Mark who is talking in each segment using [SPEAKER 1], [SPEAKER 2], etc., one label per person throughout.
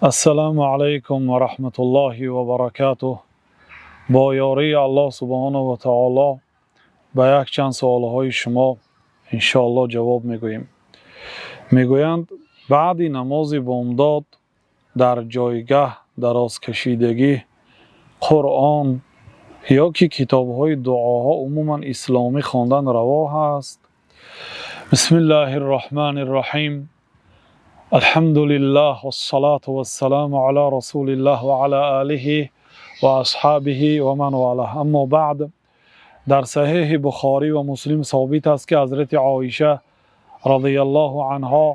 [SPEAKER 1] Ассалому алайкум ва раҳматуллоҳи ва баракатуҳ. Бо ёрии Аллоҳ субҳонаҳу ва таоло ба якчанд суолҳои шумо иншоаллоҳ ҷавоб мегӯем. Мегӯянд, баъди намози бомдод дар ҷойгаҳ дарозкашидагӣ, Қуръон ё ки китобҳои дуоҳо, умуман исломӣ хондан раво ҳаст? Бисмиллаҳи рраҳмани рраҳим. Алҳамду лиллаҳ вассалату вассаламу ала расулиллаҳ ва ала олиҳи ва асҳобиҳи ва ман валаҳ. Аммо баъд, дар Саҳеҳи Бухорӣ ва Муслим собит аст, ки ҳазрати Оиша разияллоҳу анҳо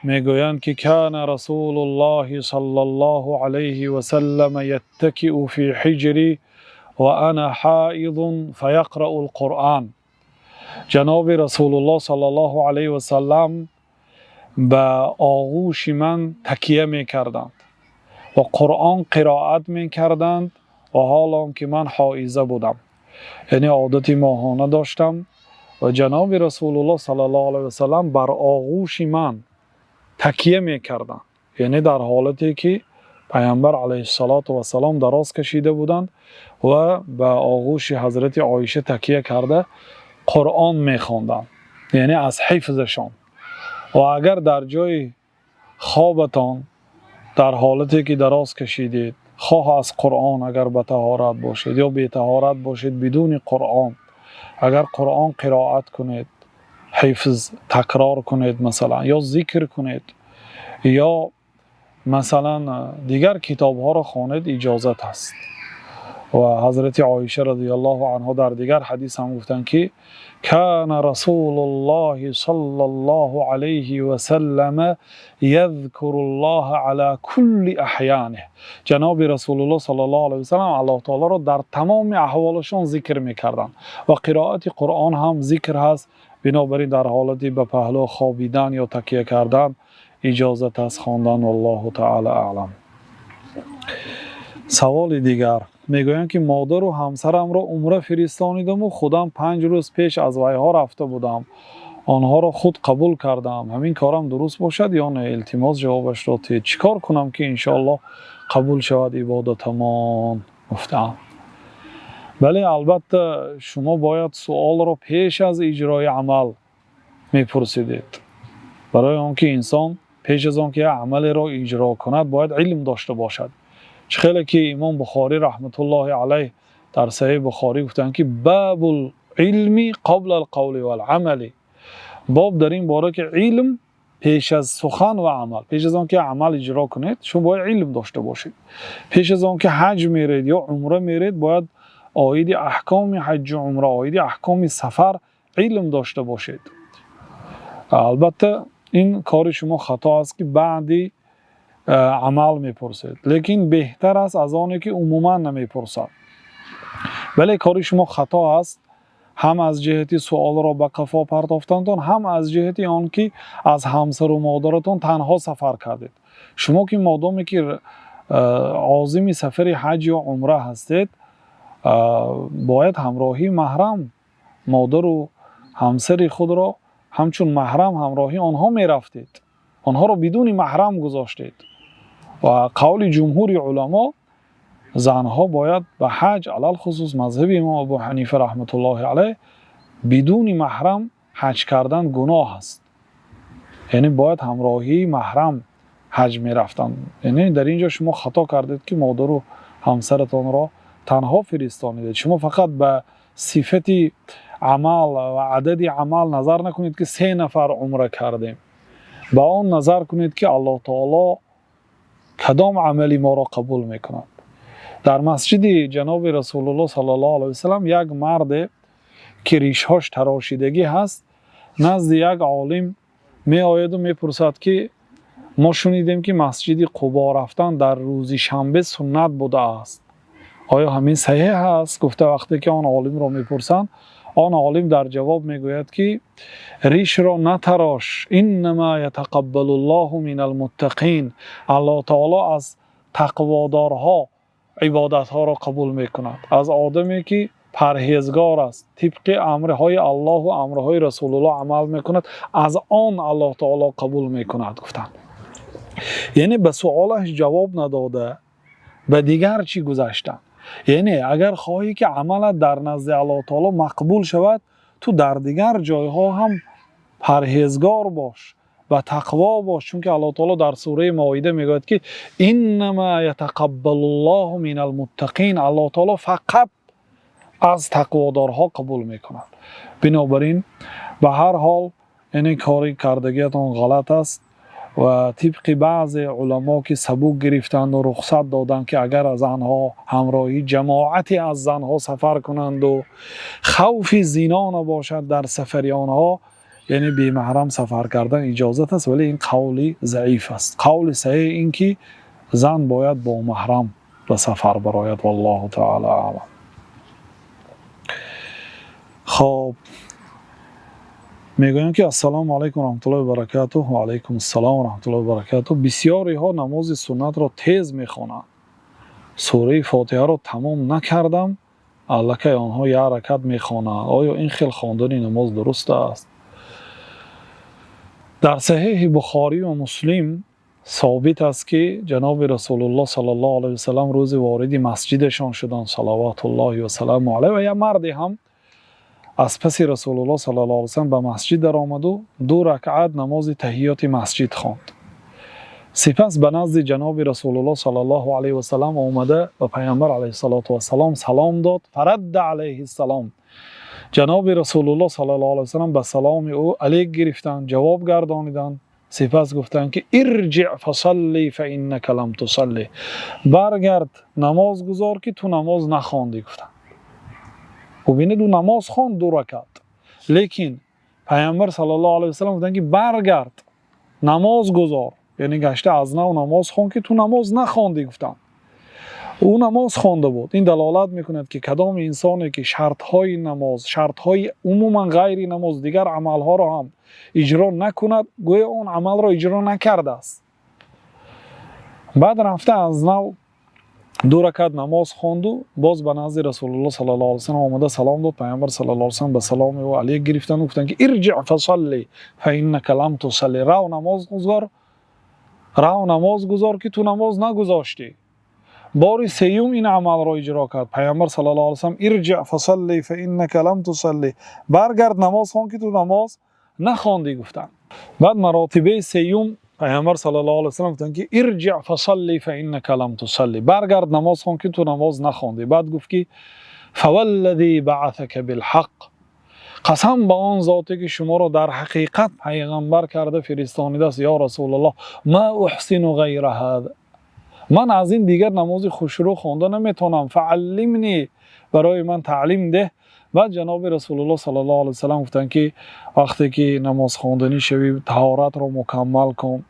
[SPEAKER 1] мегӯянд, ки كان رسول الله صلى الله عليه وسلم يتكئ في حجري وأنا حائض فيقرأ القرآن. Ҷаноби Расулуллоҳ саллаллоҳу алайҳи васаллам ба оғӯши ман такя мекарданд ва Қуръон қироат мекарданд ва ҳол он ки ман ҳоиза будам, яъне одати моҳона доштам, ва ҷаноби Расулуллоҳ саллаллоҳу алайҳи васаллам бар оғӯши ман такя мекарданд, яъне дар ҳолате ки Пайғамбар алайҳиссалоту вассалом дароз кашида буданд ва ба оғӯши ҳазрати Оиша такя карда Қуръон мехонданд, яъне аз ҳифзашон. Ва агар дар ҷои хобатон дар ҳолате ки дароз кашидед, хоҳ аз Қуръон агар ба таҳорат бошед ё бетаҳорат бошед, бидуни Қуръон агар Қуръон қироат кунед, ҳифз такрор кунед масалан, ё зикр кунед, ё масалан дигар китобҳоро хонед, иҷозат аст. Ва ҳазрати Оиша разияллоҳу анҳо дар дигар ҳадис ҳам гуфтанд, ки كان رسول الله صلى الله عليه وسلم يذكر الله على كل أحيانه. Ҷаноби Расулуллоҳ саллаллоҳу алайҳи васаллам Аллоҳ таолоро дар тамоми аҳволашон зикр мекарданд ва қироати Қуръон ҳам зикр ҳаст. Бинобар ин дар ҳолати ба паҳлӯ хобидан ё такя кардан иҷозат аст хондан. Валлоҳу таъала аълам. Саволи дигар мегӯянд, ки модару ҳамсарамро умра фиристонидаму худам 5 рӯз пеш аз вайҳо рафта будам, онҳоро худ қабул кардам. Ҳамин корам дуруст бошад ё не? Илтимос, ҷавобашро диҳед. Чӣ кор кунам, ки иншоаллоҳ қабул шавад ибодатамон, гуфтаам. Бале, албатта, шумо бояд суолро пеш аз иҷрои амал мепурсидед, барои он ки инсон пеш аз он ки як амалеро иҷро кунад, бояд илм дошта бошад. Чӣ хеле ки имом Бухорӣ раҳматуллоҳи алайҳ дар Саҳеҳи Бухорӣ гуфтанд, ки باب العلم قبل القول والعمل, боб дар ин бора, ки илм пеш аз сухан ва амал. Пеш аз он ки амал иҷро кунед, шумо бояд илм дошта бошед. Пеш аз он ки ҳаҷ меред ё умра меред, бояд оиди аҳкоми ҳаҷҷу умра, оиди аҳкоми сафар илм дошта бошед. Албатта, ин кори шумо хато аст, ки баъди амал мепурсед, лекин беҳтар аст аз оне ки умуман намепурсад. Вале кори шумо хато аст, ҳам аз ҷиҳати суолро ба қафо партофтантон, ҳам аз ҷиҳати он ки аз ҳамсару модаратон танҳо сафар кардед. Шумо ки модоме ки озими сафари ҳаҷ ё умра ҳастед, бояд ҳамроҳии маҳрам, модару ҳамсари худро ҳамчун маҳрам ҳамроҳии онҳо мерафтед. Онҳоро бидуни маҳрам гузоштед. Ва қавли ҷумҳури уламо, занҳо бояд ба ҳаҷ, алалхусус мазҳаби имом Абу Ҳанифа раҳматуллоҳи алайҳ, бидуни маҳрам ҳаҷ кардан гуноҳ аст, яъне бояд ҳамроҳии маҳрам ҳаҷ мерафтанд. Яъне дар ин ҷо шумо хато кардед, ки модару ҳамсаратонро танҳо фиристонидед. Шумо фақат ба сифати амал ва адади амал назар накунед, ки се нафар умра кардем. Ба он назар кунед, ки Аллоҳ таоло кадом амали моро қабул мекунад. Дар масҷиди ҷаноби Расулуллоҳ саллаллоҳу алайҳи васаллам як марде, ки ришҳош тарошидагӣ ҳаст, назди як олим меояду мепурсад, ки мо шунидем, ки масҷиди Қубо рафтан дар рӯзи шанбе суннат будааст, оё ҳамин саҳеҳ аст, гуфта. Вақте ки он олимро мепурсанд, он олим дар ҷавоб мегӯяд, ки ришро натарош, إنما يتقبل الله من المتقين, Аллоҳ таоло аз тақводорҳо ибодатҳоро қабул мекунад. Аз одаме ки парҳезгор аст, тибқи амрҳои Аллоҳу амрҳои Расулуллоҳ амал мекунад, аз он Аллоҳ таоло қабул мекунад, гуфтанд. Яъне ба суолаш ҷавоб надода, ба дигар чӣ гузаштанд. Яъне агар хоҳӣ, ки амалат дар назди Аллоҳи таъоло мақбул шавад, ту дар дигар ҷойҳо ҳам парҳезгор бош ва тақво бош, чунки Аллоҳи таъоло дар сураи Моида мегӯяд, ки إنما يتقبل الله من المتقين. Аллоҳи таъоло фақат аз тақводорҳо қабул мекунад. Бинобар ин, ба ҳар ҳол, яъне кори кардагиатон ғалат аст ва тибқи баъзе уламо, ки сабук гирифтанд ва рухсат доданд, ки агар занҳо ҳамроҳии ҷамоате аз занҳо сафар кунанд ва хавфи зино набошад дар сафари онҳо, яъне бемаҳрам сафар кардан иҷозат аст, вале ин қавли заиф аст. Қавли саҳеҳ ин ки зан бояд бо маҳрам ба сафар барояд. والله تعالى أعلم. Хоб, мегӯям, ки السلام عليكم ورحمة الله وبركاته. وعليكم السلام ورحمة الله وبركاته. Бисёриҳо намози суннатро тез мехонанд. Сураи Фотиҳаро тамом накардам, аллакай онҳо як ракат мехонанд. Оё ин хел хондани намоз дуруст аст? Дар Саҳеҳи Бухорӣ ва Муслим собит аст, ки ҷаноби Расулуллоҳ صلى الله عليه وسلم рӯзи вориди масҷидашон шуданд, صلوات الله وسلامه عليه, ва як марде ҳам аз паси Расулуллоҳ صلى الله عليه وسلم ба масҷид даромаду ду ракъат намози таҳиёти масҷид хонд. Сипас ба назди ҷаноби Расулуллоҳ صلى الله عليه وسلم омада, ба Паямбар عليه الصلاة والسلام салом дод. فرد عليه السلام. Ҷаноби Расулуллоҳ صلى الله عليه وسلم ба саломи ӯ алейк гирифтанд, ҷавоб гардониданд. Сипас гуфтанд, ки ارجع فصل فإنك لم تصل. Баргард, намоз гузор, ки ту намоз нахондӣ, гуфтанд. Бубинед, ӯ намоз хонд ду ракат, лекин Паямбар صلى الله عليه وسلم гуфтанд, ки баргард, намоз гузор, яъне гашта аз нав намоз хон, ки ту намоз нахондӣ, гуфтанд. Ӯ намоз хонда буд. Ин далолат мекунад, ки кадом инсоне ки шартҳои намоз, шартҳои умуман ғайри намоз, дигар амалҳоро ҳам иҷро накунад, гӯё он амалро иҷро накардааст. Баъд рафта аз нав ду ракат намоз хонду боз ба назди Расулуллоҳ صلى الله عليه وسلم омада салом дод. Паямбар صلى الله عليه وسلم ба саломи ӯ алейк гирифтанду гуфтанд, ки ارجع فصل فإنك لم تصل. Рав, намоз гузор, рав, намоз гузор, ки ту намоз нагузоштӣ. Бори сеюм ин амалро иҷро кард. Паямбар صلى الله عليه وسلم: ارجع فصل فإنك لم تصل. Баргард, намоз хон, ки ту намоз нахондӣ, гуфтанд. Баъд маротибаи сеюм Паямбар صلى الله عليه وسلم гуфтанд, ки ارجع فصل فإنك لم تصل. Баргард, намоз хон, ки ту намоз нахондӣ. Баъд гуфт, ки فوالذي بعثك بالحق, қасам ба он зоте, ки шуморо дар ҳақиқат пайғамбар карда фиристонидааст, ё Расулуллоҳ, ما أحسن غير هذا, ман аз ин дигар намози хушрӯ хонда наметавонам, فعلمني, барои ман таълим деҳ. Баъд ҷаноби Расулуллоҳ صلى الله عليه وسلم гуфтанд, ки вақте ки намозхонданӣ шавӣ, таҳоратро мукаммал кун,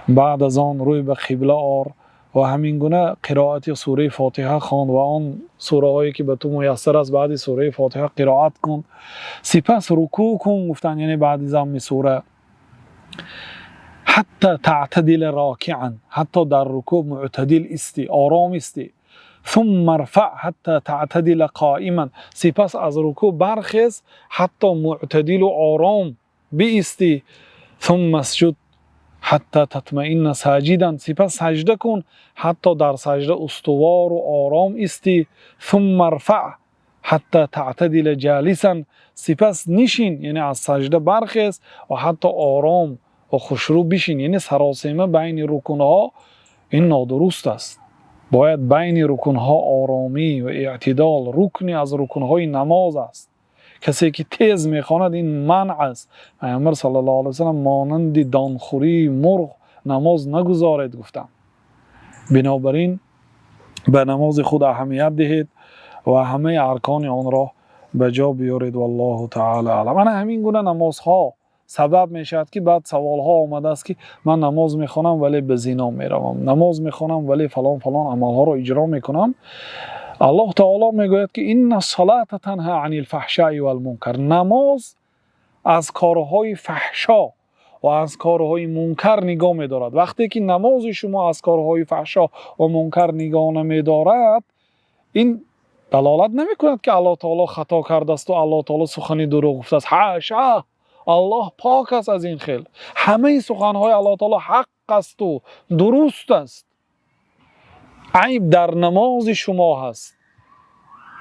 [SPEAKER 1] баъд аз он рӯй ба қибла ор ва ҳамин гуна қироати сураи Фотиҳа хон ва он сураҳое, ки ба ту муяссар аст, баъди сураи Фотиҳа қироат кун, сипас рукӯъ кун, гуфтанд, яъне баъди замми сура, حتى تعتدل راكعا, ҳатто дар рукӯъ мӯътадил истӣ, ором истӣ, ثم ارفع حتى تعتدل قائما, сипас аз рукӯъ бархез, ҳатто мӯътадилу ором биистӣ, ثم اسجد حتى تطمئن ساجدا, сипас саҷда кун, ҳатто дар саҷда устувору ором истӣ, ثم ارفع حتى تعتدل جالسا, сипас нишин, яъне аз саҷда бархез ва ҳатто ором ва хушрӯ бишин. Яъне саросема байни рукунҳо ин нодуруст аст. Бояд байни рукунҳо оромӣ ва эътидол, рукне аз рукунҳои намоз аст. Касе ки тез мехонад, ин манъ аст. Пайғамбар صلى الله عليه وسلم монанди донхӯрии мурғ намоз нагузоред, гуфтанд. Бинобар ин, ба намози худ аҳамият диҳед ва ҳамаи аркони онро ба ҷо биёред. والله تعالى أعلم. Ана ҳамин гуна намозҳо сабаб мешавад, ки баъд саволҳо омадааст, ки ман намоз мехонам, вале ба зино меравам, намоз мехонам, вале фалон фалон амалҳоро иҷро мекунам. Аллоҳ таоло мегӯяд, ки إن الصلاة تنهى عن الفحشاء والمنكر. Намоз аз корҳои фаҳшо ва аз корҳои мункар нигоҳ медорад. Вақте ки намози шумо аз корҳои фаҳшо ва мункар нигоҳ намедорад, ин далолат намекунад, ки Аллоҳ таоло хато кардаасту Аллоҳ таоло сухани дурӯғ гуфтааст. Ҳаша, Аллоҳ пок аст аз ин хел. Ҳамаи суханҳои Аллоҳ таоло ҳақ асту дуруст аст. Айб дар намози шумо ҳаст,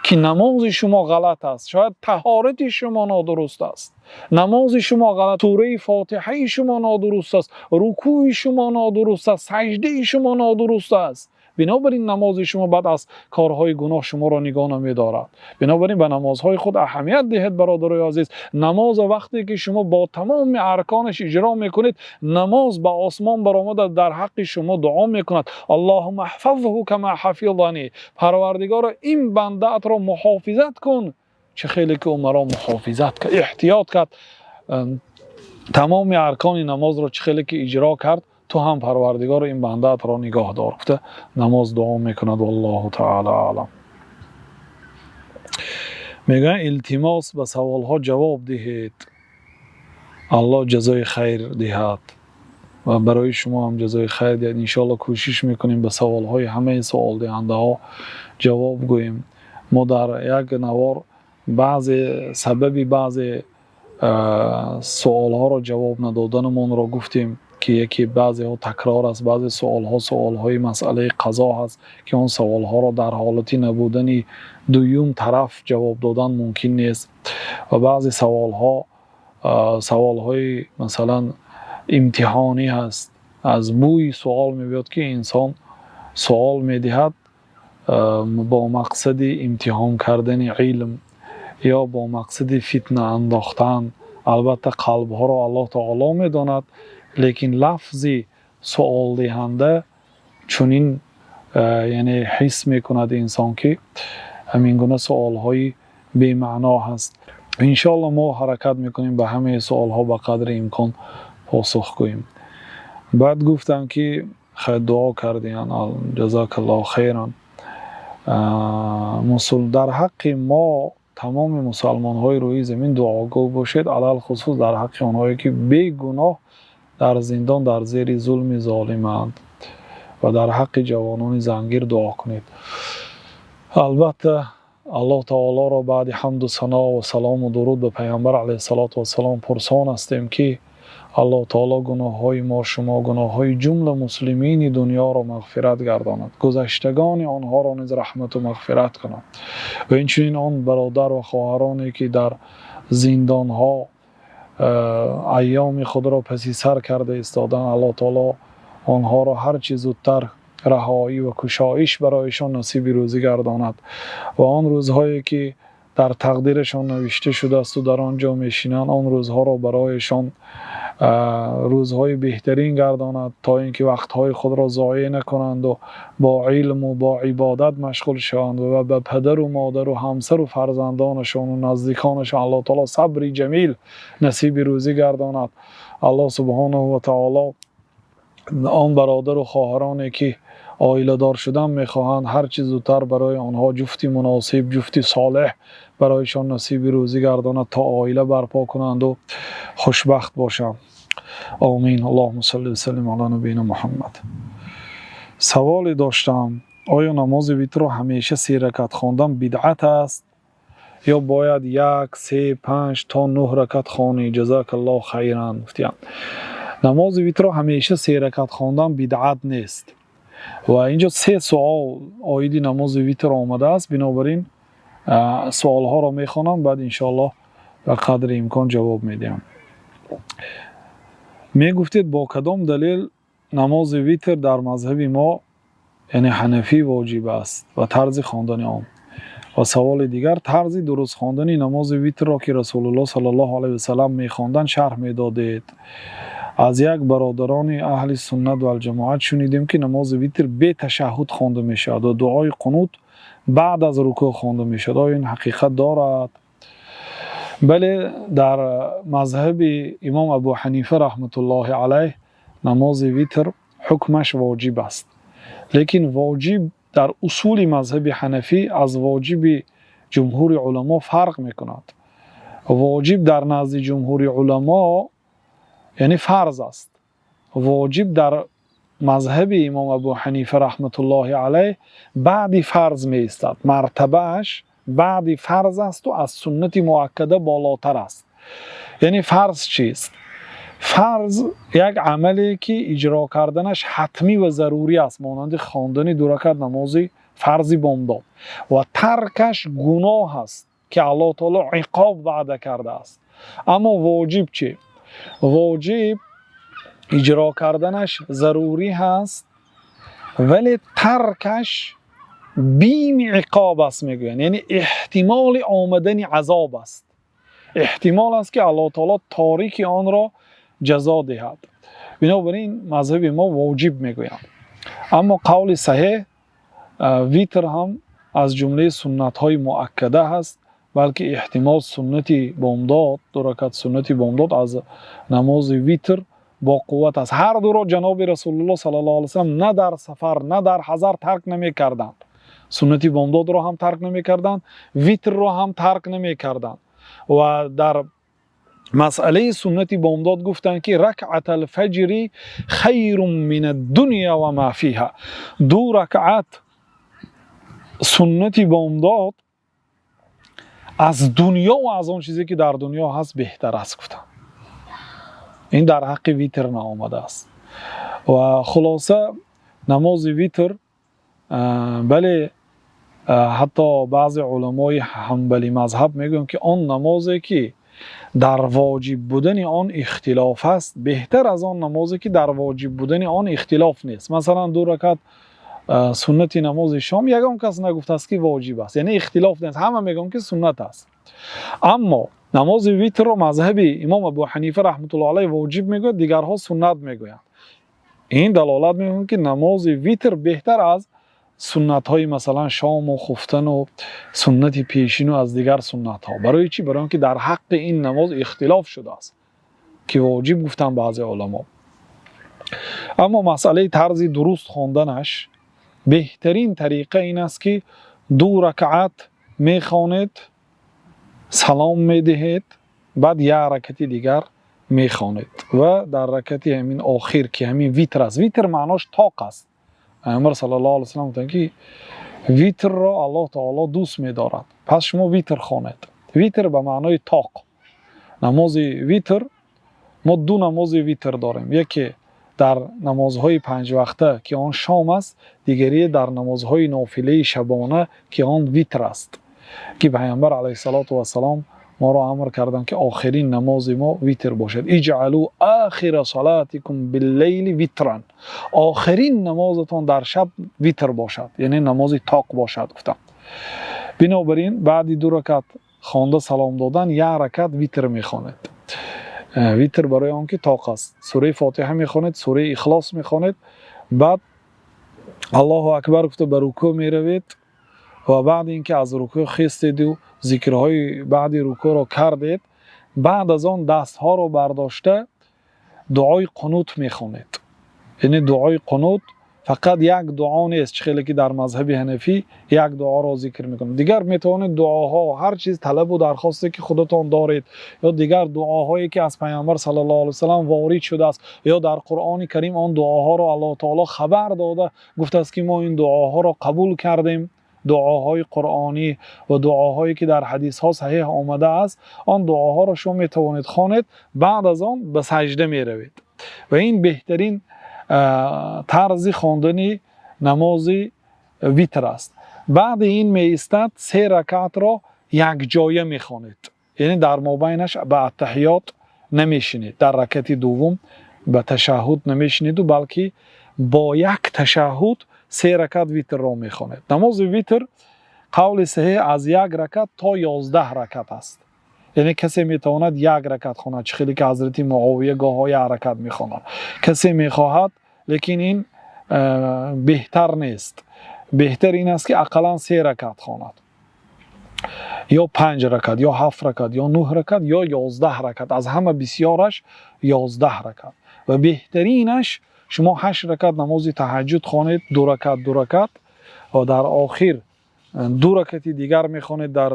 [SPEAKER 1] ки намози шумо ғалат аст. Шояд таҳорати шумо нодуруст аст, намози шумо ғалат, сураи Фотиҳаи шумо нодуруст аст, рукӯи шумо нодуруст аст, саҷдаи шумо нодуруст аст. Бинобар ин намози шумо баъд аз корҳои гуноҳ шуморо нигоҳ намедорад. Бинобар ин ба намозҳои худ аҳамият диҳед, бародарони азиз. Намоз вақте ки шумо бо тамоми арконаш иҷро мекунед, намоз ба осмон баромада дар ҳаққи шумо дуо мекунад: اللهم احفظه كما حفظني. Парвардигоро, ин бандаатро муҳофизат кун, чӣ хеле ки ӯ маро муҳофизат кард, эҳтиёт кард, тамоми аркони намозро чӣ хеле ки иҷро кард, ту ҳам, Парвардигоро, ин бандаатро нигоҳ дор, гуфта намоз дуо мекунад. Валлоҳу таъало аълам. Мегӯянд: илтимос, ба саволҳо ҷавоб диҳед, Аллоҳ ҷазои хайр диҳад ва барои шумо ҳам ҷазои хайр диҳад. Иншоалло, кӯшиш мекунем ба саволҳои ҳамаи саволдиҳандаҳо ҷавоб гӯем. Мо дар як навор баъзе сабаби баъзе суолҳоро ҷавоб надоданамонро гуфтем, ки яке баъзеҳо такрор аст, баъзе суолҳо суолҳои масъалаи қазо ҳаст, ки он саволҳоро дар ҳолати набудани дуюм тараф ҷавоб додан мумкин нест, ва баъзе саволҳо саволҳои, масалан, имтиҳонӣ ҳаст. Аз бӯи суол мебиёд, ки инсон суол медиҳад бо мақсади имтиҳон кардани илм ё бо мақсади фитна андохтан. Албатта, қалбҳоро Аллоҳ таоло медонад, лекин лафзи суолдиҳанда чунин, яъне ҳис мекунад инсон, ки ҳамин гуна суолҳои бемаъно ҳаст. Иншоалло, мо ҳаракат мекунем, ба ҳамаи суолҳо ба қадри имкон посух гӯем. Баъд гуфтанд, ки хайр, дуо кардиян, جزاك الله خيرا. Дар ҳаққи мо, тамоми мусалмонҳои рӯи замин дуогӯ бошед, алалхусус дар ҳаққи онҳое ки бегуноҳ дар зиндон, дар зери зулми золиманд, ва дар ҳаққи ҷавонони Зангир дуо кунед. Албатта, Аллоҳ таолоро баъди ҳамду сано ва салому дуруд ба Паёмбар алайҳиссалоту вассалом пурсон ҳастем, ки Аллоҳ таоло гуноҳҳои мо, шумо, гуноҳҳои ҷумла муслимини дунёро мағфират гардонад, гузаштагони онҳоро низ раҳмату мағфират кунад ва инчунин он бародар ва хоҳароне ки дар зиндонҳо айёми худро паси сар карда истоданд, Аллоҳ таоло онҳоро ҳарчи зудтар раҳоӣ ва кушоиш барояшон насиби рӯзӣ гардонад ва он рӯзҳое ки дар тақдирашон навишта шудаасту дар он ҷо мешинанд, он рӯзҳоро барояшон рӯзҳои беҳтарин гардонад, то ин ки вақтҳои худро зоеъ накунанду бо илму бо ибодат машғул шаванд ва ба падару модару ҳамсару фарзандонашону наздиконашон Аллоҳ таоло сабри ҷамил насиби рӯзӣ гардонад. Аллоҳ субҳонаҳу ва таоло он бародару хоҳароне ки оиладор шудан мехоҳанд, ҳарчи зудтар барои онҳо ҷуфти муносиб, ҷуфти солеҳ барояшон насиби рӯзӣ гардонад, то оила барпо кунанду хушбахт бошанд. Омин. اللهم صل وسلم على نبينا محمد. Саволе доштам: оё намози витрро ҳамеша се ракат хондан бидъат аст ё бояд як, се, панҷ то нӯҳ ракат хонӣ? جزاك الله خيرا, гуфтиям. Намози витрро ҳамеша се ракат хондан бидъат нест. Ва инҷо се суол оиди намози витр омадааст. Бинобар ин суолҳоро мехонам, баъд иншоаллоҳ ба қадри имкон ҷавоб медиҳам. Мегуфтед, бо кадом далел намози витр дар мазҳаби мо, яъне ҳанафӣ, воҷиб аст ва тарзи хондани он? Ва саволи дигар: тарзи дуруст хондани намози витрро, ки Расулуллоҳ саллаллоҳу алайҳи васалам мехонданд, шарҳ медодед. Аз як бародарони аҳли суннат валҷамоат шунидем, ки намози витр бе ташаҳҳуд хонда мешавад ва дуои қунут баъд аз рукӯъ хонда мешавад. Оё ин ҳақиқат дорад? Бале, дар мазҳаби имом Абу Ҳанифа раҳматуллоҳи алайҳ намози витр ҳукмаш воҷиб аст, лекин воҷиб дар усули мазҳаби ҳанафӣ аз воҷиби ҷумҳури уламо фарқ мекунад. Воҷиб дар назди ҷумҳури уламо яъне фарз аст. Воҷиб дар мазҳаби имом Абу Ҳанифа раҳматуллоҳи алайҳ баъди фарз меистад, мартабааш баъди фарз асту аз суннати муаккада болотар аст. Яъне фарз чист? Фарз як амале, ки иҷро карданаш ҳатмӣ ва зарурӣ аст, монанди хондани ду ракат намози фарзи бомдод, ва таркаш гуноҳ аст, ки Аллоҳ таоло иқоб ваъда кардааст. Аммо воҷиб чӣ? Воҷиб иҷро карданаш зарурӣ ҳаст, вале таркаш бими иқоб аст, мегӯянд, яъне эҳтимоли омадани азоб аст, эҳтимол аст, ки Аллоҳ таоло торики онро ҷазо диҳад. Бинобар ин мазҳаби мо воҷиб мегӯянд. Аммо қавли саҳеҳ, витр ҳам аз ҷумлаи суннатҳои муаккада ҳаст, балки эҳтимол суннати бомдод, ду ракат суннати бомдод аз намози витр бо қувват аст. Ҳар дуро ҷаноби Расулуллоҳ саллаллоҳу алайҳи васаллам на дар сафар, на дар ҳазар тарк намекарданд. Суннати бомдодро ҳам тарк намекарданд, витрро ҳам тарк намекарданд. Ва дар масъалаи суннати бомдод гуфтанд, ки ركعتا الفجر خير من الدنيا وما فيها. Ду ракъат суннати бомдод аз дунё ва аз он чизе, ки дар дунё ҳаст, беҳтар аст, гуфтанд. Ин дар ҳаққи витр наомадааст. Ва хулоса, намози витр, бале, ҳатто баъзе уламои ҳанбалӣ мазҳаб мегӯянд, ки он намозе, ки дар воҷиб будани он ихтилоф аст, беҳтар аз он намозе, ки дар воҷиб будани он ихтилоф нест. Масалан, ду ракат суннати намози шом ягон кас нагуфтааст, ки воҷиб аст, яъне ихтилоф нест, ҳама мегӯянд, ки суннат аст. Аммо намози витрро мазҳаби имом Абу Ҳанифа раҳматуллоҳ алайҳ воҷиб мегӯяд, дигарҳо суннат мегӯянд. Ин далолат мекунад, ки намози витр беҳтар аз суннатҳои, масалан, шому хуфтану суннати пешину аз дигар суннатҳо. Барои чӣ? Барои он ки дар ҳаққи ин намоз ихтилоф шудааст, ки воҷиб гуфтанд баъзе уламо. Аммо масъалаи тарзи дуруст хонданаш, беҳтарин тариқа ин аст, ки ду ракъат мехонед, салом медиҳед, баъд як ракати дигар мехонед ва дар ракати ҳамин охир, ки ҳамин витр аст. Витр маънош тоқ аст. Пайғамбар саллаллоҳу алайҳи васаллам гуфтанд, ки витрро Аллоҳ таоло дӯст медорад, пас шумо витр хонед. Витр ба маънои тоқ. Намози витр, мо ду намози витр дорем: яке дар намозҳои панҷвақта, ки он шом аст, дигаре дар намозҳои нофилаи шабона, ки он витр аст, ки Пайғамбар алайҳиссалоту вассалом моро амр карданд, ки охирин намози мо витр бошад. اجعلوا آخر صلاتكم بالليل وترا. Охирин намозатон дар шаб витр бошад, яъне намози тоқ бошад, гуфтанд. Бинобар ин баъди ду ракат хонда салом додан, як ракат витр мехонед. Витр барои он ки тоқ аст. Сураи Фотиҳа мехонед, сураи Ихлос мехонед, баъд Аллоҳу акбар гуфта ба рукӯъ меравед ва баъди ин ки аз рукӯъ хестеду зикрҳои баъди рукӯъро кардед, баъд аз он дастҳоро бардошта дуои қунут мехонед. Яъне дуои қунут фақат як дуо нест, чӣ хеле ки дар мазҳаби ҳанафӣ як дуоро зикр мекунад. Дигар метавонед дуоҳо, ҳар чиз, талабу дархосте, ки худатон доред, ё дигар дуоҳое, ки аз Пайғамбар саллаллоҳу алайҳи васаллам ворид шудааст, ё дар Қуръони Карим он дуоҳоро Аллоҳ таоло хабар дода гуфтааст, ки мо ин дуоҳоро қабул кардем, дуоҳои қуръонӣ ва дуоҳое, ки дар ҳадисҳо саҳеҳ омадааст, он дуоҳоро шумо метавонед хонед. Баъд аз он ба саҷда меравед ва ин беҳтарин тарзи хондани намози витр аст. Баъди ин меистад, се ракъатро якҷоя мехонед, яъне дар мобайнаш ба аттаҳиёт намешинед, дар ракати дуввум ба ташаҳҳуд намешинеду, балки бо як ташаҳҳуд се ракат витрро мехонед. Намози витр, қавли саҳеҳ, аз як ракат то 11 ракат аст. Яъне касе метавонад як ракат хонад, чӣ хеле ки ҳазрати Муовия гоҳҳо як ракат мехонад. Касе мехоҳад, лекин ин беҳтар нест. Беҳтар ин аст, ки ақаллан се ракат хонад, ё панҷ ракат, ё ҳафт ракат, ё нӯҳ ракат, ё 11 ракат. Аз ҳама бисёраш 11 ракат. Ва беҳтаринаш шумо ҳашт ракат намози таҳаҷҷуд хонед, ду ракат, ду ракат, ва дар охир ду ракати дигар мехонед. Дар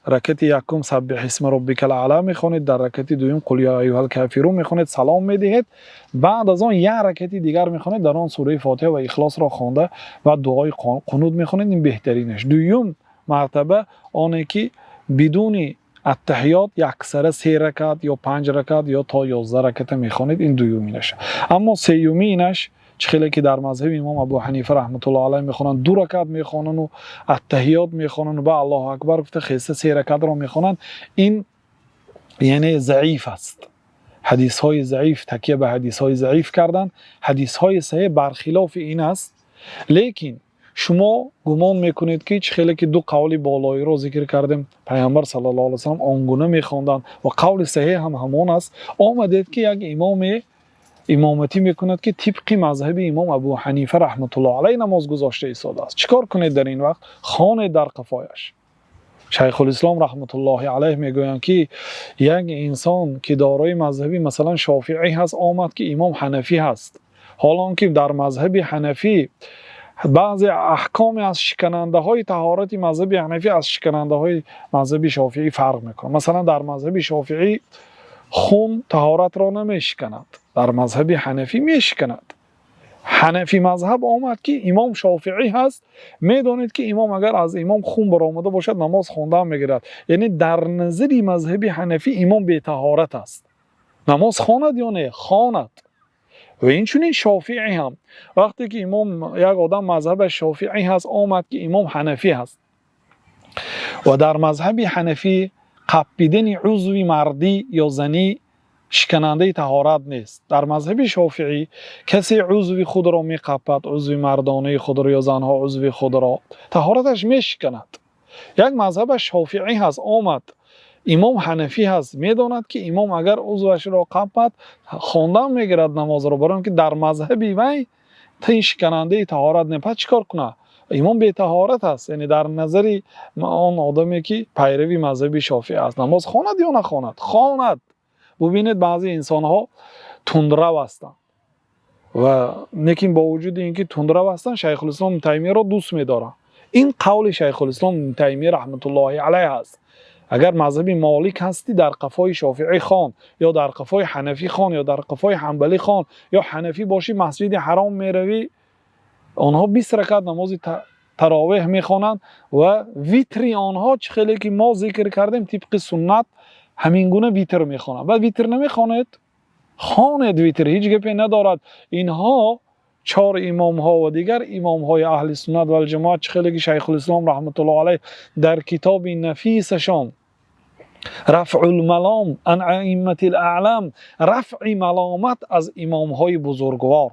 [SPEAKER 1] ракати якум سبح اسم ربك الأعلى мехонед, дар ракати дуюм قل يا أيها الكافرون мехонед, салом медиҳед. Баъд аз он як ракати дигар мехонед, дар он сураи Фотиҳа ва Ихлосро хонда ва дуои қунут мехонед. Ин беҳтаринаш. Дуюм мартаба оне, ки бидуни Аттаҳиёт яксара се ракат ё панҷ ракат ё то 11 раката мехонед. Ин дуюминаш. Аммо сеюминаш, чӣ хеле ки дар мазҳаби имом Абу Ҳанифа раҳматуллоҳ алайҳ мехонанд, ду ракат мехонану аттаҳиёт мехонану ба Аллоҳу акбар гуфта, хеста се ракатро мехонанд, ин яъне заиф аст. Ҳадисҳои заиф, такя ба ҳадисҳои заиф кардан. Ҳадисҳои саҳеҳ бархилофи ин аст. Лекин шумо гумон мекунед, ки чӣ хеле ки ду қавли болоиро зикр кардем, Пайғамбар саллаллоҳу алайҳи васаллам он гуна мехонданд ва қавли саҳеҳ ҳам ҳамон аст. Омадед, ки як имоме имоматӣ мекунад, ки тибқи мазҳаби имом Абу Ҳанифа раҳматуллоҳ алайҳ намоз гузошта истодааст. Чӣ кор кунед дар ин вақт? Хонед дар қафояш. Шайхулислом раҳматуллоҳи алайҳ мегӯянд, ки як инсон, ки дорои мазҳаби, масалан, шофиӣ ҳаст, омад, ки имом ҳанафӣ ҳаст, ҳолон ки дар мазҳаби ҳанафӣ баъзе аҳкоме аз шиканандаҳои таҳорати мазҳаби ҳанафӣ аз шиканандаҳои мазҳаби шофиӣ фарқ мекунад. Масалан, дар мазҳаби шофиӣ хун таҳоратро намешиканад, дар мазҳаби ҳанафӣ мешиканад. Ҳанафӣ мазҳаб омад, ки имом шофиӣ ҳаст. Медонед, ки имом, агар аз имом хун баромада бошад, намоз хондаам мегирад. Яъне дар назари мазҳаби ҳанафӣ имом бетаҳорат аст. Намоз хонад ё не? Хонад. Ва инчунин шофиӣ ҳам, вақте ки имом, як одам мазҳабаш шофиӣ ҳаст, омад, ки имом ҳанафӣ ҳаст ва дар мазҳаби ҳанафӣ қаппидани узви мардӣ ё занӣ шиканандаи таҳорат нест. Дар мазҳаби шофиӣ касе узви худро меқаппад, узви мардонаи худро ё занҳо узви худро, таҳораташ мешиканад. Як мазҳабаш шофиӣ ҳаст, омад, имом ҳанафӣ ҳаст. Медонад, ки имом агар узвашро қаппад, хондан мегирад намозро, барои он ки дар мазҳаби вай ин шиканандаи таҳорат не. Пас чӣ кор кунад? Имом бетаҳорат аст, яъне дар назари он одаме, ки пайрави мазҳаби шофиӣ аст. Намоз хонад ё нахонад? Хонад. Бубинед, баъзе инсонҳо тундрав ҳастанд ва лекин бо вуҷуди ин ки тундрав ҳастанд, Шайхулислом Таймияро дӯст медоранд. Ин қавли Шайхулислом Таймия раҳматуллоҳи алайҳ аст. Агар мазҳаби Молик ҳастӣ, дар қафои шофиӣ хон ё дар қафои ҳанафӣ хон ё дар қафои ҳанбалӣ хон, ё ҳанафӣ бошӣ, Масҷиди Ҳаром меравӣ, онҳо 20 ракат намози таровеҳ мехонанд ва витри онҳо, чӣ хеле ки мо зикр кардем, тибқи суннат ҳамин гуна витр мехонанд. Баъд витр намехонед? Хонед витр, ҳеҷ гапе надорад. Инҳо чор имомҳо ва дигар имомҳои аҳли суннат валҷамоат, чӣ хеле ки Шайхулислом раҳматуллоҳ алайҳ дар китоби нафисашон Рафъулмалом ан аимматил аълам, рафъи маломат аз имомҳои бузургвор,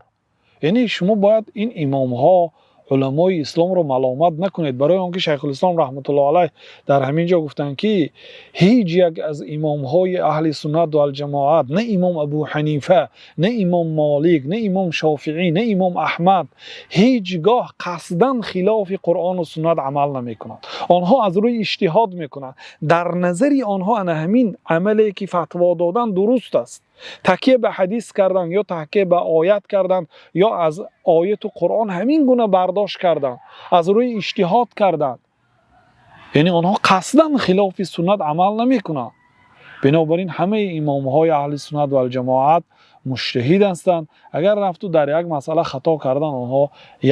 [SPEAKER 1] яъне шумо бояд ин имомҳо, уламои исломро маломат накунед. Барои он ки Шайхулислом раҳматуллоҳ алайҳ дар ҳамин ҷо гуфтанд, ки ҳеҷ як аз имомҳои аҳли суннат валҷамоат, на имом Абу Ҳанифа, на имом Молик, на имом Шофиӣ, на имом Аҳмад, ҳеҷ гоҳ қасдан хилофи Қуръону суннат амал намекунанд. Онҳо аз рӯи иҷтиҳод мекунанд. Дар назари онҳо ана ҳамин амале, ки фатво додан, дуруст аст. Такя ба ҳадис кардан ё такя ба оят кардан ё аз ояту Қуръон ҳамин гуна бардошт кардан, аз рӯи иҷтиҳод кардан, яъне онҳо қасдан хилофи суннат амал намекунанд. Бинобар ин ҳамаи имомҳои аҳли суннат валҷамоат муҷтаҳид ҳастанд. Агар рафту дар як масъала хато кардан, онҳо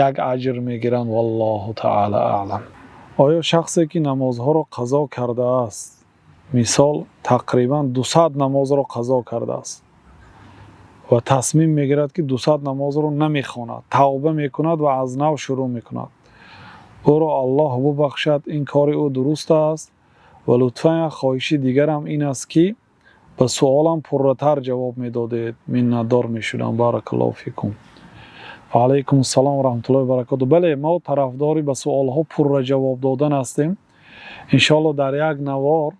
[SPEAKER 1] як аҷр мегиранд. Валлоҳу таъала аълам. Оё шахсе, ки намозҳоро қазо кардааст, мисол, тақрибан 200 намозро қазо кардааст ва тасмим мегирад, ки 200 намозро намехонад, тавба мекунад ва аз нав шурӯъ мекунад, ӯро Аллоҳ бубахшад, ин кори ӯ дуруст аст? Ва лутфан як хоҳиши дигарам ин аст, ки ба суолам пурратар ҷавоб медодед, миннатдор мешудам. Баракаллоҳу фикум. Ва алайкум ассалом ва раҳматуллоҳи ва баракоту. Бале, мо тарафдори ба суолҳо пурра ҷавоб додан ҳастем. Иншоалло, дар як навор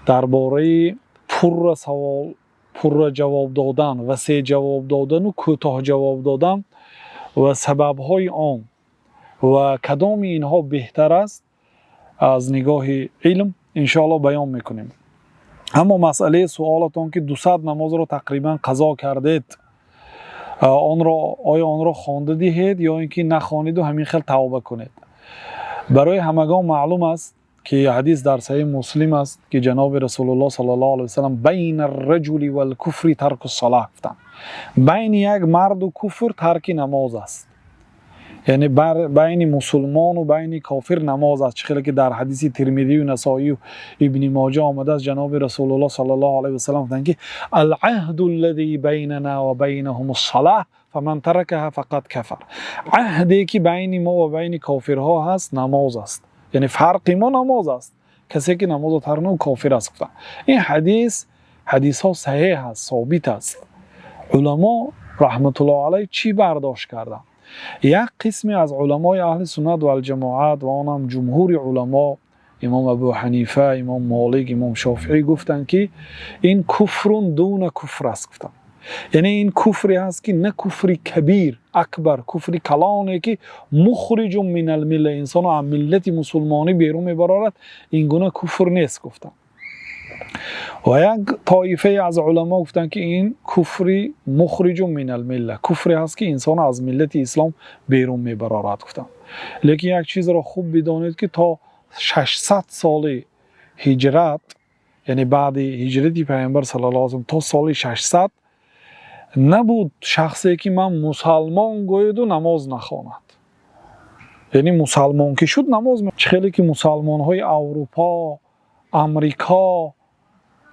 [SPEAKER 1] дар бораи пурра савол, пурра ҷавоб додан, васеъ ҷавоб додану кӯтоҳ ҷавоб додан ва сабабҳои он ва кадоми инҳо беҳтар аст аз нигоҳи илм, иншоалло, баён мекунем. Аммо масъалаи суолатон, ки 200 намозро тақрибан қазо кардед, онро оё онро хонда диҳед ё ин ки нахонеду ҳамин хел тавба кунед? Барои ҳамагон маълум аст, ки ҳадис дар Саҳеҳи Муслим аст, ки ҷаноби Расулуллоҳ саллаллоҳу алайҳи васаллам «بين الرجل والكفر ترك الصلاة» гуфтанд. Байни як марду куфр тарки намоз аст. Яъне байни мусулмону байни кофир намоз аст. Чӣ хеле ки дар ҳадиси Термизию Насоию Ибни Моҷа омадааст, ҷаноби Расулуллоҳ саллаллоҳу алайҳи васаллам гуфтанд, ки: العهد الذي بيننا وبينهم الصلاة فمن تركها فقد كفر. Аҳде ки байни мо ва байни кофирҳо ҳаст, намоз аст, яъне фарқи мо намоз аст, касе ки намозро тарк кунад, кофир аст, гуфтанд. Ин ҳадис, ҳадисҳо саҳеҳ аст, собит аст. Уламо раҳматуллоҳ алайҳ чӣ бардошт карданд? Як қисме аз уламои аҳли суннат валҷамоат, ва он ҳам ҷумҳури уламо, имом Абу Ҳанифа, имом Молик, имом Шофиӣ, гуфтанд, ки ин كفر دون كفر аст, гуфтанд. Яъне ин куфре ҳаст, ки на куфри кабир, акбар, куфри калоне, ки مخرج من الملة, инсоно аз миллати мусулмонӣ берун мебарорад, ин гуна куфр нест, гуфтанд. Ва як тоифае аз уламо гуфтанд, ки ин куфри مخرج من الملة, куфре ҳаст, ки инсоно аз миллати ислом берун мебарорад, гуфтанд. Лекин як чизро хуб бидонед, ки то 600 соли ҳиҷрат, яъне баъди ҳиҷрати Пайғамбар саллаллоҳу алайҳи васаллам, то соли 600 набуд шахсе, ки ман мусалмон гӯяду намоз нахонад. Яъне мусалмон ки шуд, намоз. Чӣ хеле ки мусалмонҳои Аврупо, Амрико,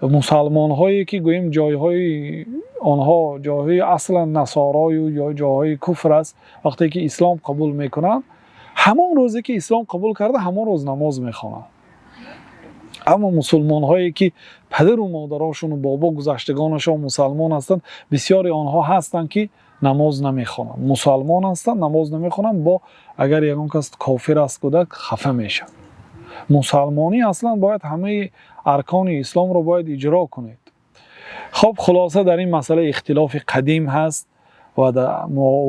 [SPEAKER 1] мусалмонҳое ки гӯем ҷойҳои онҳо ҷойҳои аслан насорою ё ҷойҳои куфр аст, вақте ки ислом қабул мекунанд, ҳамон рӯзе ки ислом қабул карда, ҳамон рӯз намоз мехонанд. Аммо мусулмонҳое ки падару модарошону бобо гузаштагонашон мусалмон ҳастанд, бисёри онҳо ҳастанд, ки намоз намехонанд. Мусалмон ҳастанд, намоз намехонанд. Бо агар ягон кас кофир аст гӯяд, хафа мешавад. Мусалмонӣ аслан бояд ҳамаи аркони исломро бояд иҷро кунед. Хоб, хулоса, дар ин масъала ихтилофи қадим ҳаст ва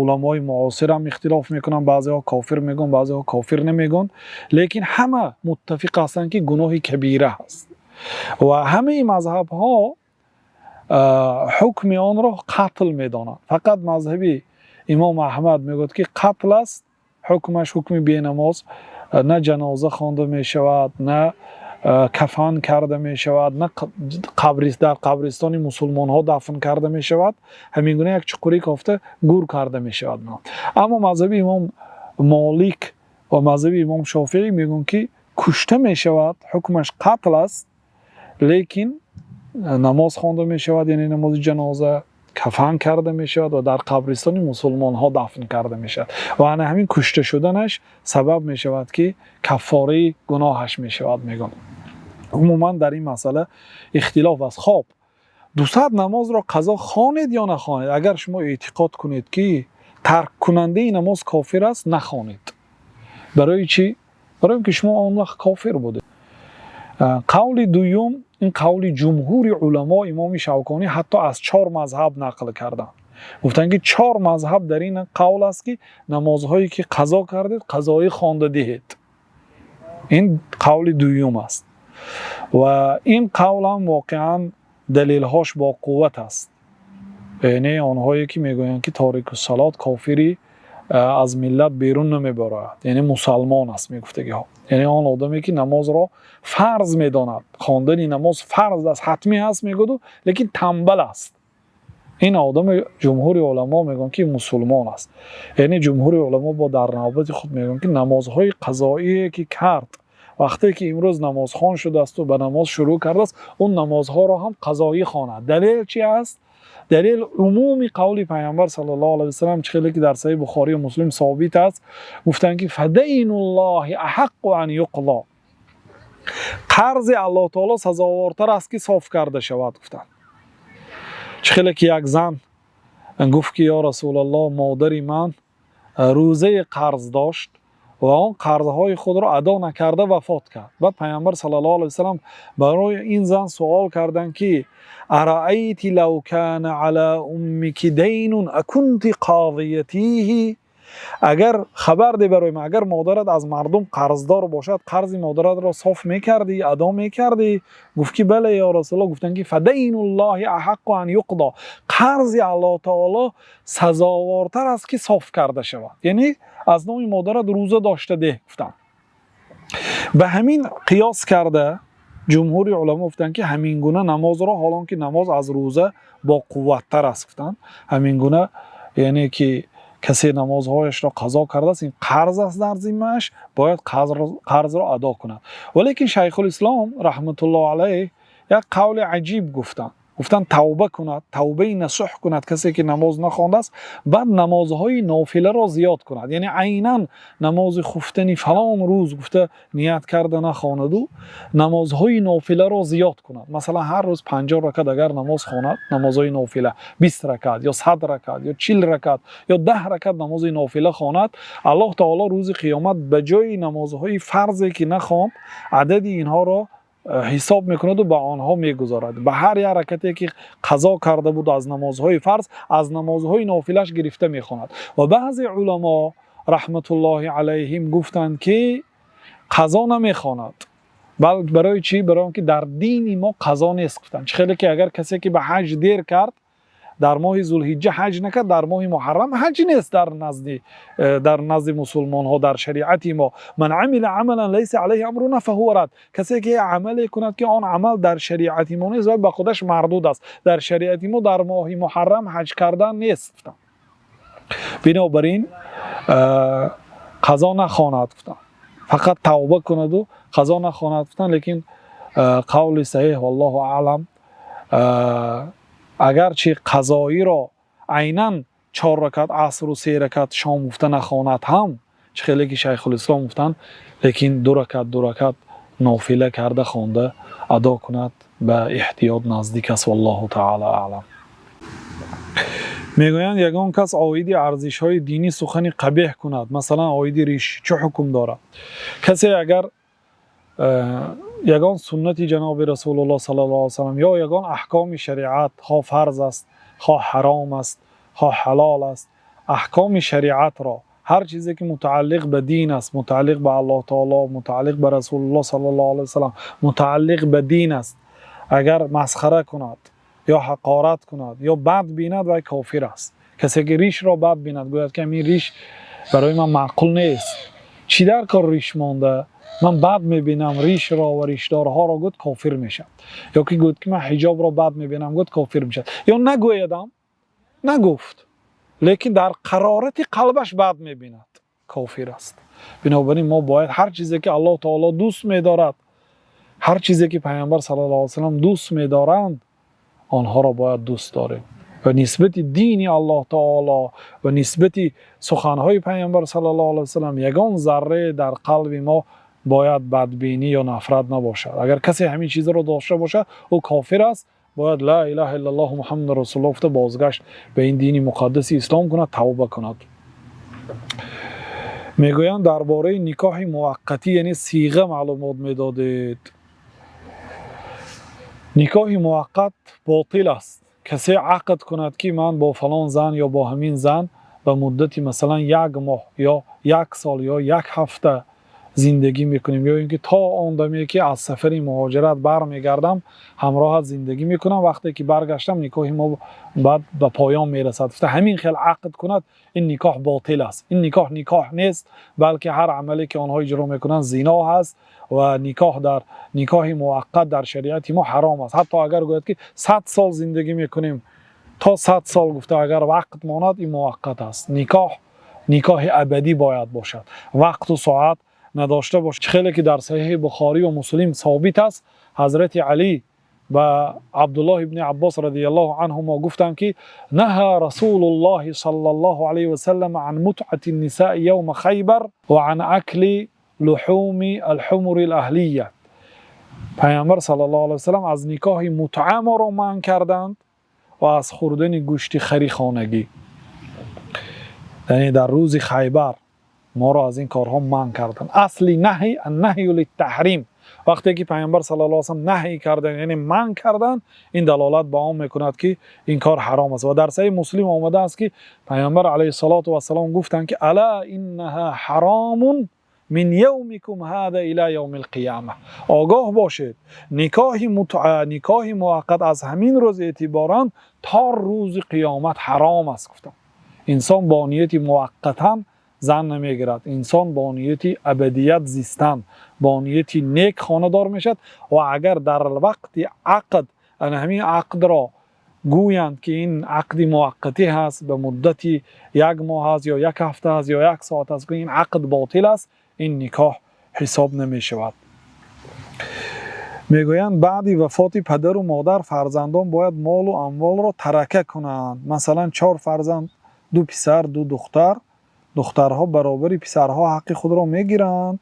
[SPEAKER 1] уламои муосир ҳам ихтилоф мекунанд. Баъзеҳо кофир мегӯянд, баъзеҳо кофир намегӯянд, лекин ҳама муттафиқ ҳастанд, ки гуноҳи кабира ҳаст ва ҳамаи мазҳабҳо ҳукми онро қатл медонанд. Фақат мазҳаби имом Аҳмад мегӯяд, ки қатл аст ҳукмаш, ҳукми бенамоз, на ҷаноза хонда мешавад, на кафан карда мешавад, на дар қабристони мусулмонҳо дафн карда мешавад, ҳамин гуна як чуқурӣ кофта гур карда мешавад. Аммо мазҳаби имом Молик ва мазҳаби имом Шофиӣ мегӯянд, ки кушта мешавад, ҳукмаш қатл аст, лекин намоз хонда мешавад, яъне намози ҷаноза, кафан карда мешавад ва дар қабристони мусулмонҳо дафн карда мешавад ва ана ҳамин кушта шуданаш сабаб мешавад, ки каффораи гуноҳаш мешавад, мегӯянд. Умуман дар ин масъала ихтилоф аст. Хоб, 200 намозро қазо хонед ё нахонед? Агар шумо эътиқод кунед, ки тарккунандаи намоз кофир аст, нахонед. Барои чӣ? Барои он ки шумо он вақт кофир будед. Қавли дуюм, ин қавли ҷумҳури уламо, имоми Шавконӣ ҳатто аз чор мазҳаб нақл карданд, гуфтанд, ки чор мазҳаб дар ин қавл аст, ки намозҳое ки қазо кардед, қазоӣ хонда диҳед. Ин қавли дуюм аст ва ин қавлам воқеан далелҳош бо қувват аст. Яъне онҳое ки мегӯянд, ки торикуссалот кофири аз миллат берун намебарояд, яъне мусалмон аст, мегуфтагиҳо, яъне он одаме ки намозро фарз медонад, хондани намоз фарз аст, ҳатмӣ аст мегӯяду, лекин тамбал аст, ин одами ҷумҳури уламо мегӯянд, ки мусулмон аст. Яъне ҷумҳури уламо бо дар навбати худ мегӯянд, ки намозҳои қазоие ки кард, вақте ки имрӯз намозхон шудаасту ба намоз шурӯъ кардааст, он намозҳоро ҳам қазоӣ хонад. Далел чи аст? Далел умуми қавли Пайғамбар саллаллоҳу алайҳи васаллам, чӣ хеле ки дар Саҳиҳи Бухорию Муслим собит аст, гуфтанд, ки فدين الله أحق أن يقضى, қарзи Аллоҳ таоло сазовортар аст, ки соф карда шавад, гуфтанд. Чӣ хеле ки як зан гуфт, ки ё Расулаллоҳ, модари ман рӯзаи қарз дошт ва он қарзҳои худро адо накарда вафот кард. Баъд Пайғамбар саллаллоҳу алайҳи васаллам барои ин зан суол карданд, ки أرأيت لو كان على أمك دين أكنت قاضيتيه? Агар хабар де барои ман, агар модарат аз мардум қарздор бошад, қарзи модаратро соф мекардӣ, адо мекардӣ? Гуфт, ки бале, ё Расулаллоҳ. Гуфтанд, ки فدين الله أحق أن يقضى, қарзи Аллоҳ таоло сазовортар аст, ки соф карда шавад, яъне аз номи модарат рӯза дошта деҳ, гуфтанд. Ба ҳамин қиёс карда ҷумҳури уламо гуфтанд, ки ҳамин гуна намозро, ҳолон ки намоз аз рӯза боқувваттар аст, гуфтанд, ҳамин гуна, яъне ки Касе намозҳояшро қазо кардааст, ин қарз аст дар зиммааш, бояд қарзро адо кунад. Валекин Шайхулислом раҳматуллоҳи алайҳ як қавли аҷиб гуфтанд. Гуфтанд, тавба кунад, тавбаи насӯҳ кунад касе ки намоз нахондааст, баъд намозҳои нофиларо зиёд кунад. Яъне айнан намози хуфтани фалон рӯз гуфта ният карда нахонаду намозҳои нофиларо зиёд кунад. Масалан, ҳар рӯз 50 ракат агар намоз хонад, намозҳои нофила 20 ракат ё 100 ракат ё 40 ракат ё 10 ракат намози нофила хонад, Аллоҳ таоло рӯзи қиёмат ба ҷои намозҳои фарзе ки нахонд, адади инҳоро ҳисоб мекунаду ба онҳо мегузорад. Ба ҳар як ракате ки қазо карда буд аз намозҳои фарз, аз намозҳои нофилаш гирифта мехонад. Ва баъзе уламо раҳматуллоҳи алайҳим гуфтанд, ки қазо намехонад. Барои чӣ? Барои он ки дар дини мо қазо нест, гуфтанд. Чӣ хеле ки агар касе ки ба ҳаҷ дер кард, дар моҳи Зулҳиҷҷа ҳаҷ накард, дар моҳи Муҳаррам ҳаҷ нест дар назди мусулмонҳо, дар шариати мо. من عمل عملا ليس عليه أمرنا فهو رد. Касе ки амале кунад, ки он амал дар шариати мо нест, ба худаш мардуд аст. Дар шариати мо дар моҳи Муҳаррам ҳаҷ кардан нест, гуфтанд. Бинобар ин қазо нахонад, гуфтанд, фақат тавба кунаду қазо нахонад, гуфтанд. Лекин қавли саҳеҳ, валлоҳу аълам, агарчи қазоиро айнан чор ракат асру се ракат шом гуфта нахонад ҳам, чӣ хеле ки Шайхулислом гуфтанд, лекин ду ракат, ду ракат нофила карда хонда адо кунад, ба эҳтиёт наздик аст, валлоҳу таала аълам. Мегӯянд, ягон кас оиди арзишҳои динӣ сухани қабеҳ кунад, масалан, оиди риш, чӣ ҳукм дорад? Касе агар ягон суннати ҷаноби Расулуллоҳ саллаллоҳу алайҳи васаллам ё ягон аҳкоми шариат, хоҳ фарз аст, хоҳ ҳаром аст, хоҳ ҳалол аст, аҳкоми шариатро, ҳар чизе ки мутааллиқ ба дин аст, мутааллиқ ба Аллоҳ таоло, мутааллиқ ба Расулуллоҳ саллаллоҳу алайҳи васаллам, мутааллиқ ба дин аст, агар масхара кунад ё ҳақорат кунад ё бад бинад, вай кофир аст. Касе ки ришро бад бинад, гӯяд, ки ҳамин риш барои ман маъқул нест, чӣ дар кор риш монда, ман бад мебинам ришро ва ришдорҳоро, гӯяд, кофир мешавад. Ё ки гӯяд, ки ман ҳиҷобро бад мебинам, гӯяд, кофир мешавад. Ё нагӯядам, нагуфт, лекин дар қарорати қалбаш бад мебинад, кофир аст. Бинобар ин мо бояд ҳар чизе ки Аллоҳ таоло дӯст медорад, ҳар чизе ки Пайғамбар саллаллоҳу алайҳи васаллам дӯст медоранд, онҳоро бояд дӯст дорем ва нисбати дини Аллоҳ таоло ва нисбати суханҳои Пайғамбар саллаллоҳу алайҳи васаллам ягон заррае дар қалби мо бояд бадбинӣ ё нафрат набошад. Агар касе ҳамин чизро дошта бошад, ӯ кофир аст. Бояд ла илаҳа иллаллоҳ Муҳаммаду расулуллоҳ гуфта бозгашт ба ин дини муқаддаси ислом кунад, тавба кунад. Мегӯянд, дар бораи никоҳи муваққатӣ, яъне сиға, маълумот медодед. Никоҳи муваққат ботил аст. Касе ақд кунад, ки ман бо фалон зан ё бо ҳамин зан ба муддати, масалан, як моҳ ё як сол ё як ҳафта зиндагӣ мекунем, ё ин ки то он даме ки аз сафари муҳоҷират бармегардам, ҳамроҳат зиндагӣ мекунам, вақте ки баргаштам, никоҳи мо баъд ба поён мерасад, гуфта ҳамин хел ақд кунад, ин никоҳ ботил аст. Ин никоҳ никоҳ нест, балки ҳар амале ки онҳо иҷро мекунанд, зино ҳаст. Ва никоҳ дар никоҳи муваққат дар шариати мо ҳаром аст. Ҳатто агар гӯяд, ки 100 сол зиндагӣ мекунем, то 100 сол гуфта агар вақт монад, ин муваққат аст. Никоҳ никоҳи абадӣ бояд бошад, вақту соат надошта бошад. Чӣ хеле ки дар Саҳеҳи Бухорӣ ва Муслим собит аст, Ҳазрати Алӣ ба Абдуллоҳ ибни Аббос радиаллоҳу анҳумо гуфтанд, ки نهى رسول الله صلى الله عليه وسلم عن متعة النساء يوم خيبر وعن أكل لحوم الحمر الأهلية. Пайғамбар саллаллоҳу алайҳи васаллам аз никоҳи мутъа моро манъ карданд ва аз хӯрдани гӯшти хари хонагӣ, яъне дар рӯзи Хайбар моро аз ин корҳо манъ карданд. Асли наҳй النهي للتحريم. Вақте ки Пайғамбар саллаллоҳу алайҳи васаллам наҳй карданд, яъне манъ карданд, ин далолат ба он мекунад, ки ин кор ҳаром аст. Ва дар Саҳеҳи Муслим омадааст, ки Пайғамбар алайҳиссалоту вассалом гуфтанд, ки ألا إنها حرام من يومكم هذا إلى يوم القيامة. Огоҳ бошед, никоҳи мутъа, никоҳи муваққат аз ҳамин рӯз эътиборан то рӯзи қиёмат ҳаром аст, гуфтанд. Инсон бо нияти муваққатан зан намегирад. Инсон бо нияти абадият зистан, бо нияти нек хонадор мешавад. Ва агар дар вақти ақд ана ҳамин ақдро Гӯянд, ки ин ақди муваққатӣ ҳаст, ба муддати як моҳ аст ё як ҳафта аст ё як соат аст, ин ақд ботил аст, ин никоҳ ҳисоб намешавад. Мегӯянд, баъди вафоти падару модар фарзандон бояд молу амволро тарака кунанд. Масалан, чор фарзанд, ду писар, ду духтар, духтарҳо баробари писарҳо ҳаққи худро мегиранд?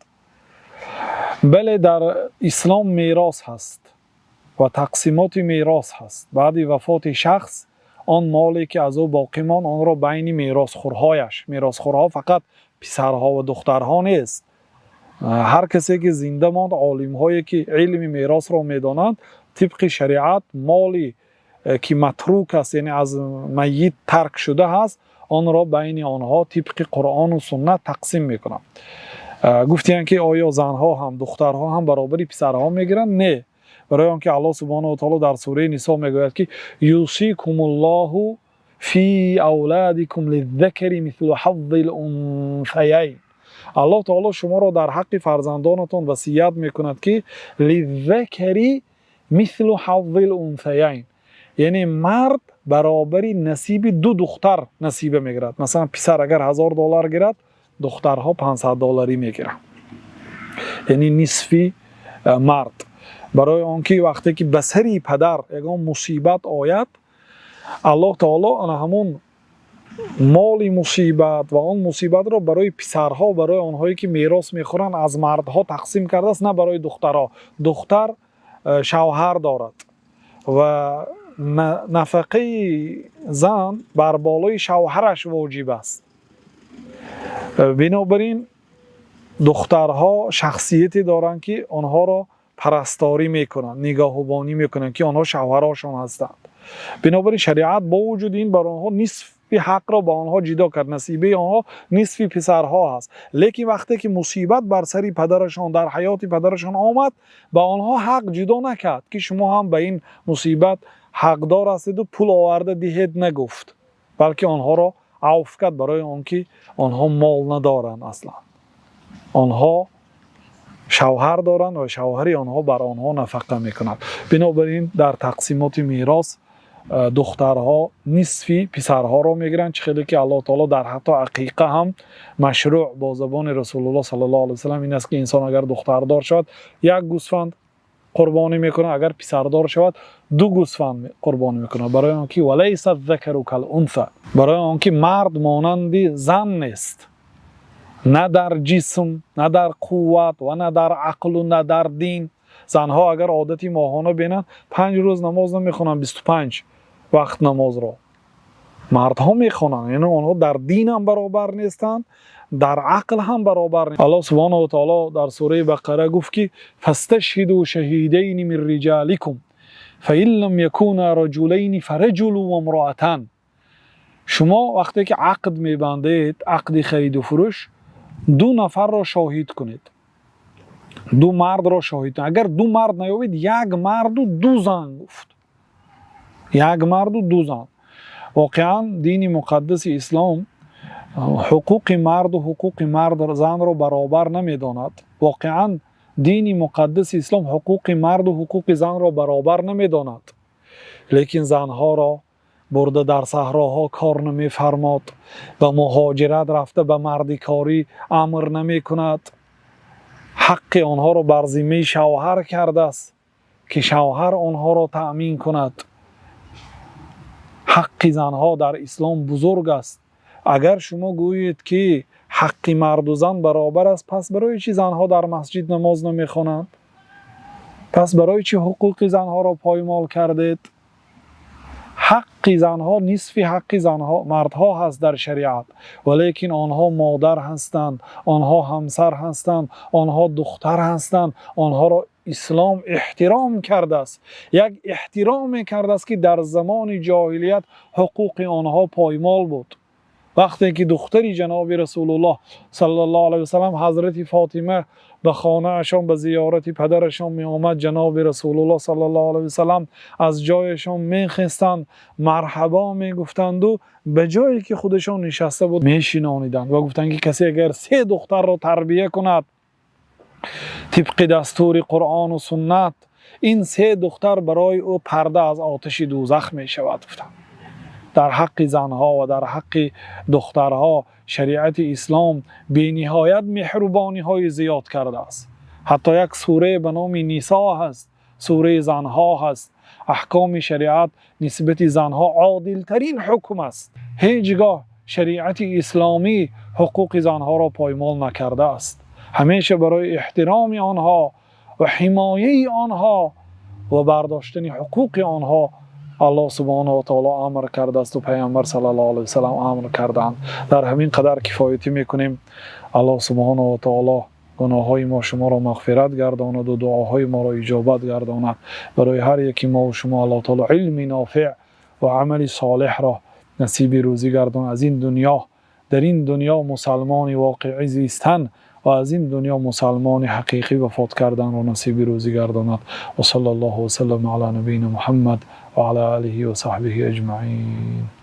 [SPEAKER 1] Бале, дар ислом мерос ҳаст ва тақсимоти мерос ҳаст. Баъди вафоти шахс он моле, ки аз ӯ боқӣ монд, онро байни меросхӯрҳояш, меросхӯрҳо фақат писарҳо ва духтарҳо нест, ҳар касе ки зинда монд, олимҳое ки илми меросро медонанд, тибқи шариат моле ки матрук аст, яъне аз майит тарк шуда ҳаст, онро байни онҳо тибқи Қуръону суннат тақсим мекунанд. Гуфтиянд, ки оё занҳо ҳам, духтарҳо ҳам баробари писарҳо мегиранд? Не, барои он ки Аллоҳ субҳонаҳу ва таоло дар сураи Нисо мегӯяд, ки يوصيكم الله في أولادكم للذكر مثل حظ الأنثيين. Аллоҳ таоло шуморо дар ҳаққи фарзандонатон васият мекунад, ки للذكر مثل حظ الأنثيين, яъне мард баробари насиби ду духтар насиба мегирад. Масалан, писар агар 1000 доллар гирад, духтарҳо 500 долларӣ мегиранд, яъне нисфи мард. Барои он ки вақте ки ба сари падар ягон мусибат ояд, Аллоҳ таоло ана ҳамон моли мусибат ва он мусибатро барои писарҳо, барои онҳое ки мерос мехӯранд, аз мардҳо тақсим кардааст, на барои духтарҳо. Духтар шавҳар дорад ва нафақаи зан бар болои шавҳараш воҷиб аст. Бинобар ин духтарҳо шахсияте доранд, ки онҳоро парасторӣ мекунанд, нигоҳубонӣ мекунанд, ки онҳо шавҳарашон ҳастанд. Бинобар ин шариат бо вуҷуди ин бар онҳо нисфи ҳақро ба онҳо ҷудо кард, насибаи онҳо нисфи писарҳо ҳаст. Лекин вақте ки мусибат бар сари падарашон дар ҳаёти падарашон омад, ба онҳо ҳақ ҷудо накард, ки шумо ҳам ба ин мусибат ҳақдор ҳастеду пул оварда диҳед нагуфт, балки онҳоро авф кард, барои он ки онҳо мол надоранд аслан, онҳо шавҳар доранд ва шавҳари онҳо бар онҳо нафақа мекунад. Бинобар ин дар тақсимоти мерос духтарҳо нисфи писарҳоро мегиранд, чӣ хеле ки Аллоҳ таоло дар ҳатто ақиқа ҳам машрӯъ бо забони Расулуллоҳ саллаллоҳу алайҳи васаллам ин аст, ки инсон агар духтардор шавад, як гӯсфанд қурбонӣ мекунад, агар писардор шавад, ду гӯсфанд қурбонӣ мекунад, барои он ки وليس الذكر كالأنثى, барои он ки мард монанди зан нест, на дар ҷисм, на дар қувват ва на дар ақлу на дар дин. Занҳо агар одати моҳона бинанд, 5 рӯз намоз намехонанд, 25 вақт намозро мардҳо мехонанд. Яъне онҳо дар дин ҳам баробар нестанд, дар ақл ҳам баробар. Аллоҳ субҳонаҳу ва таоло дар сураи Бақара гуфт, ки فاستشهدوا شهيدين من رجالكم فإن لم يكونا رجلين فرجل وامرأتان. Шумо вақте ки ақд мебандед, ақди хариду фурӯш, ду нафарро шоҳид кунед, ду мардро шоҳид. Агар ду мард наёбед, як марду ду зан гуфт, як марду ду зан. Воқеан, дини муқаддаси ислом ҳуқуқи марду ҳуқуқи мард занро баробар намедонад. Воқеан, дини муқаддаси ислом ҳуқуқи марду ҳуқуқи занро баробар намедонад, лекин занҳоро бурда дар саҳроҳо кор намефармод, ба муҳоҷират рафта ба мардикорӣ амр намекунад. Ҳаққи онҳоро бар зиммаи шавҳар кардааст, ки шавҳар онҳоро таъмин кунад. Ҳаққи занҳо дар ислом бузург аст. Агар шумо гӯед, ки ҳаққи марду зан баробар аст, пас барои чӣ занҳо дар масҷид намоз намехонанд? Пас барои чӣ ҳуқуқи занҳоро поймол кардед? Ҳаққи занҳо нисфи ҳаққи занҳо мардҳо ҳаст дар шариат, валекин онҳо модар ҳастанд, онҳо ҳамсар ҳастанд, онҳо духтар ҳастанд. Онҳоро ислом эҳтиром кардааст, як эҳтироме кардааст, ки дар замони ҷоҳилият ҳуқуқи онҳо поймол буд. Вақте ки духтари ҷаноби Расулуллоҳ саллаллоҳу алайҳи васаллам, ҳазрати Фотима, ба хонаашон ба зиёрати падарашон меомад, ҷаноби Расулуллоҳ саллаллоҳу алайҳи васаллам аз ҷояшон мехестанд, марҳабо мегуфтанду ба ҷое ки худашон нишаста буд мешинониданд ва гуфтанд, ки касе агар се духтарро тарбия кунад тибқи дастури Қуръону суннат. Ин се духтар барои ӯ парда аз оташи дӯзах мешавад, гуфтанд. Дар ҳаққи занҳо ва дар ҳаққи духтарҳо шариати ислом бениҳоят меҳрубониҳои зиёд кардааст. Ҳатто як сура ба номи Нисо ҳаст, сураи занҳо ҳаст. Аҳкоми шариат нисбат ба занҳо одилтарин ҳукм аст. Ҳеҷгоҳ шариати исломӣ ҳуқуқи занҳоро поймол накардааст. Ҳамеша барои эҳтироми онҳо ва ҳимояти онҳо ва бардоштани ҳуқуқи онҳо Аллоҳ субҳонаҳу ва таъоло амр кардааст ва Паёмбар саллаллоҳу алайҳи васаллам амр кардаанд. Дар ҳамин қадар кифоят мекунем. Аллоҳ субҳонаҳу ва таъоло гуноҳҳои мо шуморо мағфират гардонад ва дуоҳои моро иҷобат гардонад. Барои ҳар яки мо ва шумо Аллоҳ таъоло илми нофеъ ва амали солеҳро насиб рӯзӣ гардонад. Аз ин дунё, дар ин дунё мусулмони воқеӣ зистан ва аз ин дунё мусулмони ҳақиқӣ вафот карданро насиб рӯзӣ гардонад. Ва саллаллоҳу ва саллама ало набийина Муҳаммад ва ало олиҳи ва саҳбиҳи аҷмаъин.